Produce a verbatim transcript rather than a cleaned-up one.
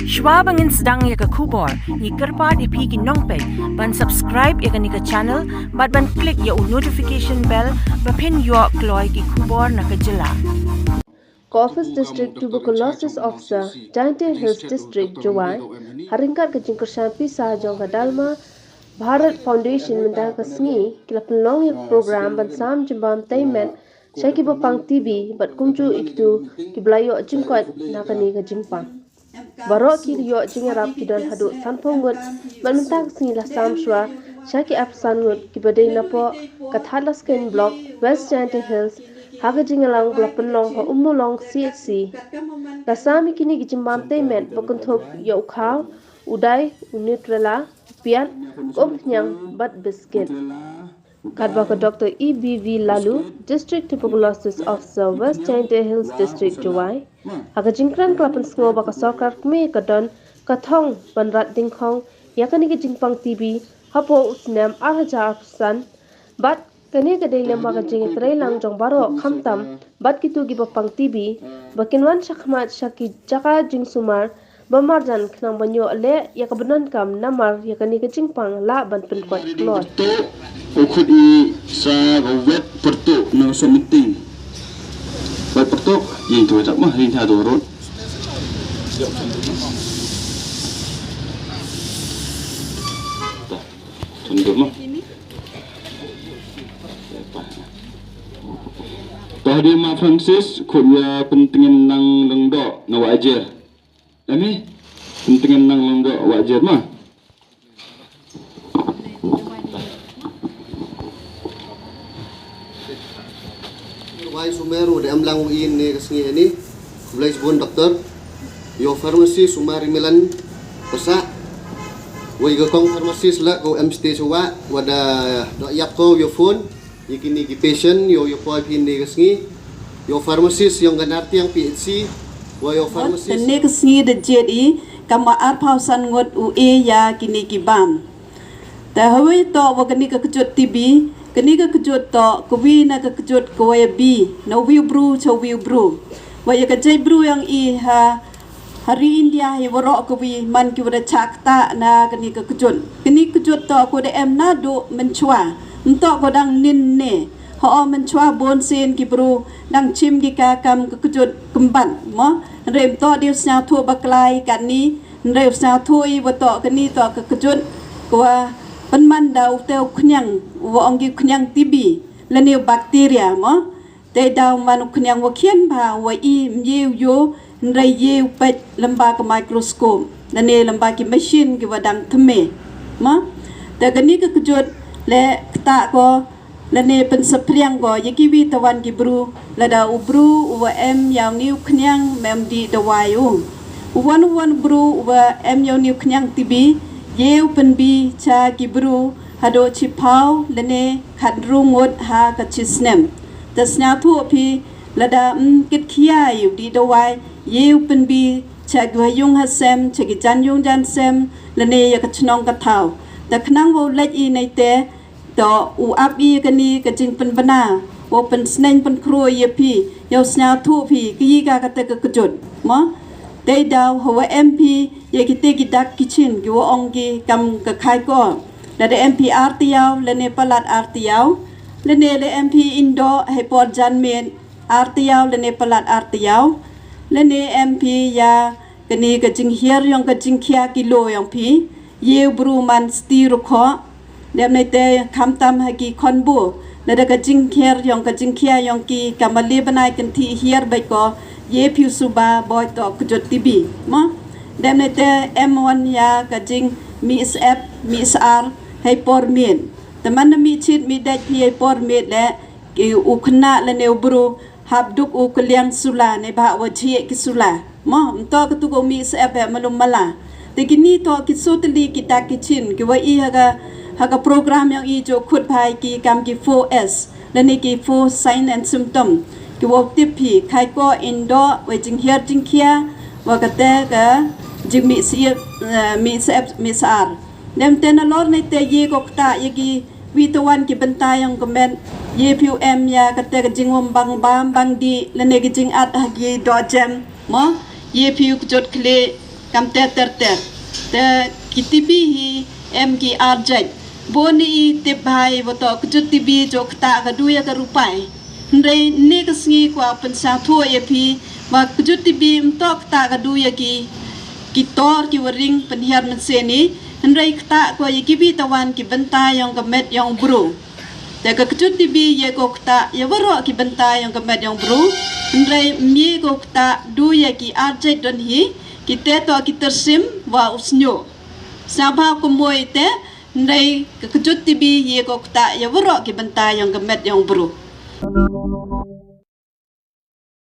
Shwa ba ngin sdang ïa ka khubor, ngi kyrpad ïa phi ki nongpeit ban subscribe ïa kane ka channel bad ban click ïa u notification bell ba phin ïoh kloi ki khubor na ka jylla. Ka Office District Tuberculosis Officer, Jaintia Hills District, Jowai, ha ryngkat ka jingkyrshan pisa jong ka Dalma Bharat Foundation mynta ka sngi ki la pynlong ïa ka program ban sam jingbam tei met sha kiba pang T B bad kumjuh ïa kito kiba la ïoh jingkoit na kane ka jingpang. Baroh ki ïoh jingïarap ki don haduh sanphew ngut bad mynta ka sngi la sam shuwa sha ki arphew san ngut kiba dei napoh ka Thadlaskein Block, West Jaintia Hills, ha ka jingïalang ba la pynlong ha Ummulong C H C. La sam ïa kine ki jingbam tei met ba kynthup ïa u khaw, u dai, u Nutella, u piat, ka umphniang bad biskit. Katba ka Doctor E B V Laloo, District Tuberculosis Officer, West Jaintia Hills District, Jowai, ha ka jingkren ka la pynsngew ba ka sorkar kmie ka don ka thong ban rat dyngkhong ïa kane ka jingpang T B hapoh u snem ar hajar arphew san bad kane ka dei lem bad ka jingïatreilang jong baroh khamtam bad kito kiba pang T B ba kin wan shakhmat sha ki jaka jingsumar ba marjan khnang ban ïoh leh ïa kaba donkam namar ïa kane ka jingpang lah ban pynkoit kloi. Pyrtuh, u khut i sa ka wet pyrtuh na ka sop meeting. Wet pyrtuh, ïing tu wet ma, ïing ta tu rot. Tunduk ma. Toh dei ma Francis, khut ïa Pyntngen Nang Lyngdoh na Wah Jer. Emi, Pyntngen Nang Lyngdoh Wah Jer ma. Wai Sumer u da em lang u in ne ka sngi ne. Khublei shibun doktor. Ïa u pharmacist u Marimelan Pasa. Wei ka kong pharmacist la ko em stage wa, wa da da ïap ko ïa phone. Ïa kine ki patient ïa ïa poi phi ne ka sngi. Ïa pharmacist ïa ka Nartiang P H C. Wa ïa pharmacist. Te ne ka sngi da jied i kam wa arphew san ngut u e ïa kine ki bam. Te hawei to wa kane ka kjut T B, kane ka kjut to ka wi na ka kjut ka wa ïa bi na wi u bru cha wi u bru. Wa ïa ka jait bru ïa i ha ha ri India hi waroh ka wi man ki wa da chak ta na kane ka kjut. Kane ka kjut to ko da em na du mynchwa. Nto ko dang nin ne. Ha o mynchwa bon sen ki bru dang chim ki ka kam ka kjut kemban mo. Rem to dei u sñiawthuh ba klai kani, rem u sñiawthuh i wa to kani to ka kjut ko wa pynman da u te u khñiang, wa ong ki u khñiang T B lane u bacteria mo. Te daw man u khñiang wa khian ba wa i mye u yo, nrei ye u peit lamba ka microscope lane lamba ki machine ki wa dang thymme ma. Te kani ka kjut le kta ko lane pynsapriang ko ïa ki wi tawan ki bru lada u bru u wa em ïa u ni u khñiang mem di dawai u. U wan u wan bru u wa em ïa u ni u khñiang T B ye u pynbi cha ki bru hado chiphaw lane khatru ngut ha ka chisnem. Te sñiawthuh phi lada m kit khia ïa u di dawai ye u pynbi cha ki wa yung ha sem, cha ki jan yung jan sem lane ïa ka chnong ka thaw. Te khnang wa u leit i nei te to u ap i kani ka jingpynbna wa pynsneng pynkhroi ïa phi ïa u sñiawthuh phi ki ka kata ka kjut mo. Te daw ha wa em phi ïa kite ki dak ki chin ki wa ong ki kam ka khai ko. Lada em phi ar tayau lane palat ar tayau lane le em phi indo hei por jan miet ar tayau lane palat ar tayau lane em phi ïa kani ka jinghiar ïong ka jingkhia kilo ïong phi. Ye u bru man sti rukho. Dem ne te khamtam ha ki khon bu lada ka jingkher ïong ka jingkhia ïong ki ka ma le bnai kynthi hiar bait ko ye phi u suba boi to kjut T B mo. Dem ne te em wan ïa ka jing mi sep mi sar hei por miet. Te man na mi chit mi dait phi hei por miet le ki u khynnah lane u bru hap duk u kylliang sula ne ba wa jhieh ki sula. Mo, mto ka tu ko mi sep eh malum mala. Te kini to ki sutli ki dak ki chin ki wa i ha ka ha ka program ïong i jo khut phai ki kam ki four S lane ki four sign and symptom. Ki wa tip phi khai ko indo wa jinghiar jingkhia wa kate ka jing mi sep eh, mi sep mi sar. Dem te na lor ne te ye ko kta ye ki wi tawan ki bynta ïong ka met ye phi u em ïa kate ka jingwam bang bam bang di lane ki jingat ha ki do jem mo ye phi u kjot kle Kam ter ter ter. Te ki T B hi em ki ar jait. Bun i tip bha i wa toh kjut T B jong u ktah ka du ya ka rupai. Hynrei ne ka sngi kwah pynsngewthuh ya phi wa kjut T B ym toh ktah ka du ya ki, ki tor ki wa ring pynhiar mynsiem. Hynrei ktah ko ya ki bi tawan ki bynta yong ka met yong bru. Te ka kjut T B ya ko ktah ya waroh ki bynta yong ka met yong bru. Hynrei ym ya ko ktah du ya ki ar jait don hi, ki te toh ki tyrsim wa u snyoh. Sa bha ko moi te, hynrei ka kjut T B ya ko ktah ya waroh ki bynta yong ka met yong bru.